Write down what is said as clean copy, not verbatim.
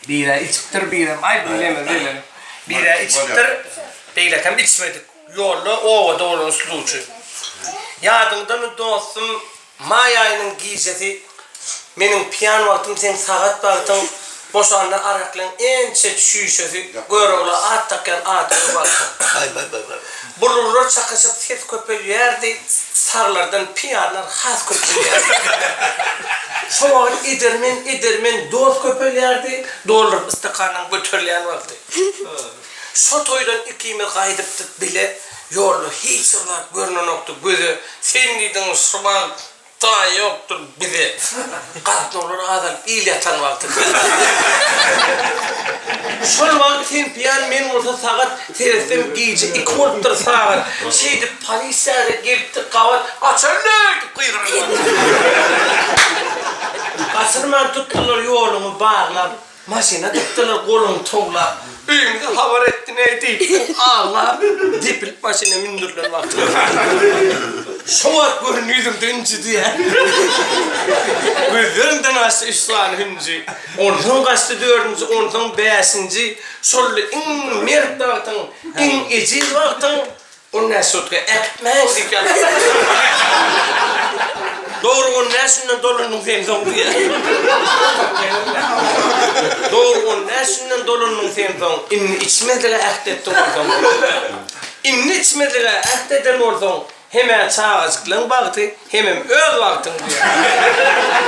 Birä içipdir, birem aý bu neme beýle. Birä içipdir, beýlekem içmedik. Ýolda obada bolan sluçy. Ýadyňdamy dostum Maý aýynyň gijesi meniň piýan wagtym seň sagat wagtyň boşanda araklaň ençe çüýşesi Görogla at dakýan adamy wagtyň. Bururlar çakyşyp ses köpelýärdi saglardan piýanlar has köpelýärdi. Şo wagt edermen edermen dost köpelýärdi dolduryp stakandan göterilýän wagty. Şo toýdan ikimiz gaýdypdyk bile, ýolda hiç bir zat görnenokdy göze, sen diýdiň şu wagt taý ýokdur bize, gatnawlar azalyp il ýatan wagty. Şol wagt sen piýan men bolsa sagat, seretsem gije iki bolupdyr sagat, şeýdip polisiýa-da gelipdir gabat, gaçaly-leý diýip gygyran wagty. Gaçyrman tutdular ýoluňy baglap, Maşyna dykdylar goluny towlap. Öýüňde habar etdiň-eý diýipsiň aglap. Depilip maşyna mündürilen wagtyň. Şo wagt göründi ýüzüňde ünji diýýän. Gözleriňden gaçdy üç sany hünji. Onsoň gaçdy dördünji, onsoň bäşinji. Şoldy iň mert wagtyň, iň ejiz wagtyň. On bäş sutka äkitmäň diýip ýazypdyr. Dogry on bäş günden dolandyň sen soň diýýär. Dogry on bäş günden dolandyň sen soň, indi içmezlige äht etdiň onsoň. Indi içmezlige äht eden bolsaň, hem-ä çagajyklaň bagty, hemem öz bagtyň diýýär.